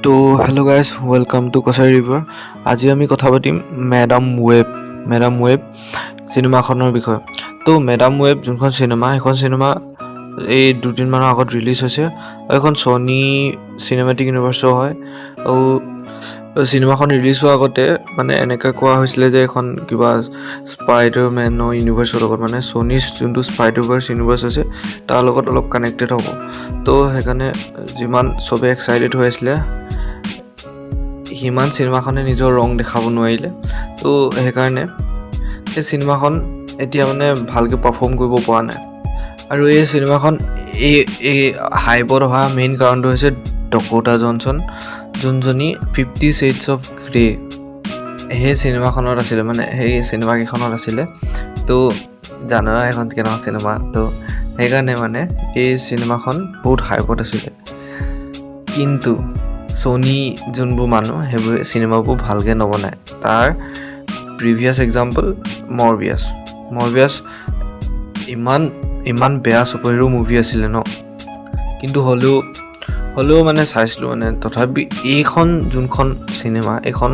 তো hello guys, welcome to Kachari river. আজি আমি কথা পাতিম মেডাম ৱেব, মেডাম ৱেব চিনেমাখনৰ বিষয়ে। তো মেডাম ৱেব যোনখন চিনেমা, সেইখন চিনেমা এই দুদিনমানৰ আগত ৰিলিজ হৈছে আৰু এইখন ছনী চিনেমেটিক ইউনিভাৰ্চৰ হয়। আৰু চিনেমাখন ৰিলিজ হোৱাৰ আগতে মানে এনেকৈ কোৱা হৈছিলে যে এইখন কিবা স্পাইডাৰ মেনৰ ইউনিভাৰ্চৰ লগত, মানে ছনীৰ যোনটো স্পাইডাৰ ভাৰ্চ ইউনিভাৰ্চ আছে, তাৰ লগত অলপ কানেক্টেড হ'ব। তো সেইকাৰণে যিমান চবে এক্সাইটেড হৈ আছিলে, সিমান চিনেমাখনে নিজৰ ৰং দেখাব নোৱাৰিলে। তো সেইকাৰণে এই চিনেমাখন এতিয়া মানে ভালকৈ পাৰফৰ্ম কৰিব পৰা নাই। আৰু এই চিনেমাখন এই এই হাইপত অহা মেইন কাৰণটো হৈছে ডকোটা জনছন, যোনজনী ফিফটি শ্বেডছ অফ গ্ৰে সেই চিনেমাখনত আছিলে, মানে সেই চিনেমাকেইখনত আছিলে। তো জানা সেইখন কেনেকুৱা চিনেমা। তো সেইকাৰণে মানে এই চিনেমাখন বহুত হাইপত আছিলে। কিন্তু ছনী যোনবোৰ মানুহ, সেইবোৰ চিনেমাবোৰ ভালকৈ নবনায়। তাৰ প্ৰিভিয়াছ এক্সাম্পল মৰবিয়াছ। মৰবিয়াছ ইমান ইমান বেয়া ছুপাৰ হিৰ' মুভি আছিলে ন, কিন্তু হ'লেও মানে চাইছিলোঁ মানে। তথাপি এইখন যোনখন চিনেমা, এইখন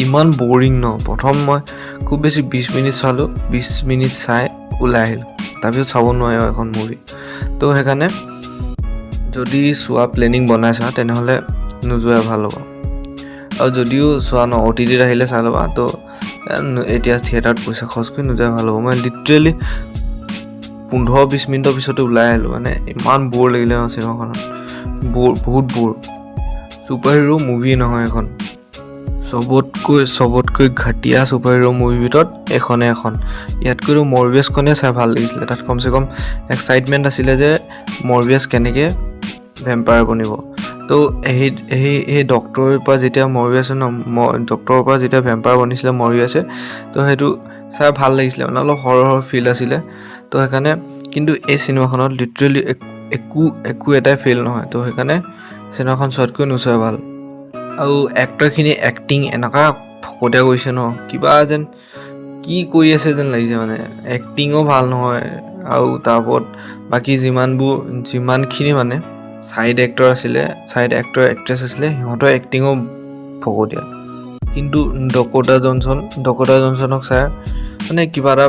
ইমান বৰিং ন। প্ৰথম মই খুব বেছি 20 মিনিট চালোঁ, 20 মিনিট চাই ওলাই আহিলোঁ। তাৰপিছত চাব নোৱাৰি আৰু এখন মুভি। তো সেইকাৰণে যদি চোৱা প্লেনিং বনাইছা, তেনেহ'লে নোযোৱাই ভাল হ'ব। আৰু যদিও চোৱা ন, অ'টিটিত আহিলে চাই ল'বা। তো এতিয়া থিয়েটাৰত পইচা খৰচ কৰি নোযোৱাই ভাল হ'ব। মই লিটাৰেলি 15-20 মিনিটৰ পিছতে ওলাই আহিলোঁ। মানে ইমান ব'ৰ লাগিলে ন চিনেমাখনত, ব'ৰ, বহুত ব'ৰ। ছুপাৰ হিৰ' মুভি নহয় এখন। চবতকৈ চবতকৈ ঘাটিয়া ছুপাৰ হিৰ' মুভিৰ ভিতৰত এইখনে এখন। ইয়াতকৈতো মৰবিয়াছখনে চাই ভাল লাগিছিলে। তাত কমচে কম এক্সাইটমেণ্ট আছিলে যে মৰবিয়াছ কেনেকৈ ভেম্পায়াৰ বনিব। তো সেই সেই সেই ডক্টৰৰ পৰা যেতিয়া মৰবিয়াছে ন, ডক্টৰৰ পৰা যেতিয়া ভেম্পায়াৰ বনিছিলে মৰবিয়াছে, তো সেইটো চাই ভাল লাগিছিলে, মানে অলপ হৰৰ ফিল আছিলে। তো সেইকাৰণে। কিন্তু এই চিনেমাখনত লিটাৰেলি একো একো এটাই ফিল নহয়। তো সেইকাৰণে চিনেমাখন চোৱাতকৈ নোচোৱাই ভাল। আৰু এক্টৰখিনি এক্টিং এনেকুৱা ফকতীয়া কৰিছে ন, কিবা যেন কি কৰি আছে যেন লাগিছে। মানে এক্টিঙো ভাল নহয়। আৰু তাৰ ওপৰত বাকী যিমানখিনি মানে ছাইড এক্টৰ আছিলে, ছাইড এক্টৰ এক্ট্ৰেছ আছিলে, সিহঁতৰ এক্টিঙো ফকতীয়া। কিন্তু ডকোটা জনছনক চাই মানে কিবা এটা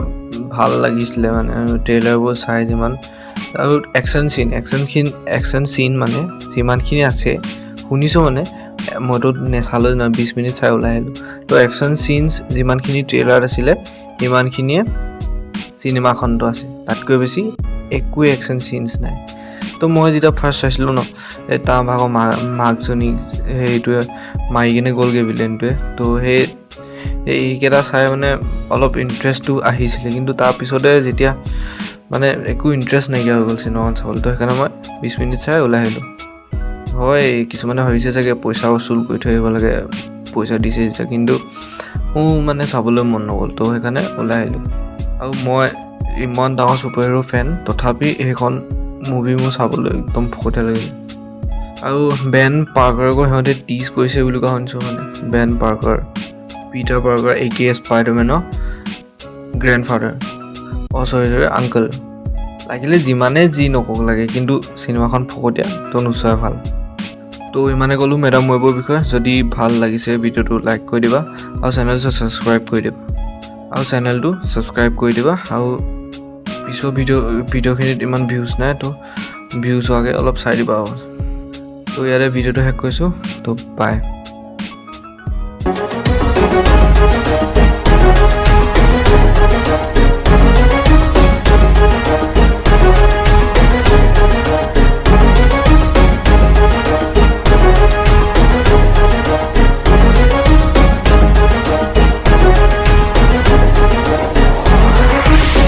ভাল লাগিছিলে, মানে ট্ৰেইলাৰবোৰ চাই যিমান আৰু একশ্যন চিন মানে যিমানখিনি আছে শুনিছোঁ, মানে মইতো নেচালোঁ নহয়, 20 মিনিট চাই ওলাই আহিলোঁ। তো একশ্যন চিনছ যিমানখিনি ট্ৰেইলাৰত আছিলে, সিমানখিনিয়ে চিনেমাখনতো আছে। তাতকৈ বেছি একোৱে একশ্যন চিনছ নাই। তো মই যেতিয়া ফাৰ্ষ্ট চাইছিলোঁ ন, এই তাৰ ভাগৰ মাকজনীক সেইটোৱে মাৰি কিনে গ'লগৈ ভিলেনটোৱে, তো সেইকেইটা চাই মানে অলপ ইণ্টাৰেষ্টটো আহিছিলে। কিন্তু তাৰপিছতে যেতিয়া মানে একো ইণ্টাৰেষ্ট নাইকিয়া হৈ গ'ল চিনেমাখন চাবলৈ। তো সেইকাৰণে মই 20 মিনিট চাই ওলাই আহিলোঁ। হয়, কিছুমানে ভাবিছে চাগে পইচা বচুল কৰি থৈ আহিব লাগে, পইচা দিছে যেতিয়া, কিন্তু মোৰ মানে চাবলৈ মন নগ'ল। তো সেইকাৰণে ওলাই আহিলোঁ। আৰু মই ইমান ডাঙৰ ছুপাৰ হিৰ' ফেন, তথাপি সেইখন মুভি মোৰ চাবলৈ একদম ফকতীয়া লাগিলে। আৰু বেন পাৰ্কাৰকো সিহঁতে টিজ কৰিছে বুলি কোৱা শুনিছোঁ। মানে বেন পাৰ্কাৰ, পিটাৰ পাৰ্কাৰ, এ কে স্পাইডাৰমেনৰ গ্ৰেণ্ড ফাদাৰ, অঁ চৰি চৰি, আংকল। লাগিলে যিমানে যি নকওক লাগে, কিন্তু চিনেমাখন ফকতীয়া, তো নোচোৱাই ভাল। তো ইমানে ক'লোঁ মেডাম ৱেবৰ বিষয়ে। যদি ভাল লাগিছে ভিডিঅ'টো, লাইক কৰি দিবা আৰু চেনেলটো ছাবস্ক্ৰাইব কৰি দিবা আৰু চেনেলটো ছাবস্ক্ৰাইব কৰি দিবা। আৰু পিছৰ ভিডিঅ'খিনিত ইমান ভিউজ নাই, তো ভিউজ হোৱাকৈ অলপ চাই দিবা। আৰু তো ইয়াতে ভিডিঅ'টো শেষ কৰিছোঁ। তো বাই।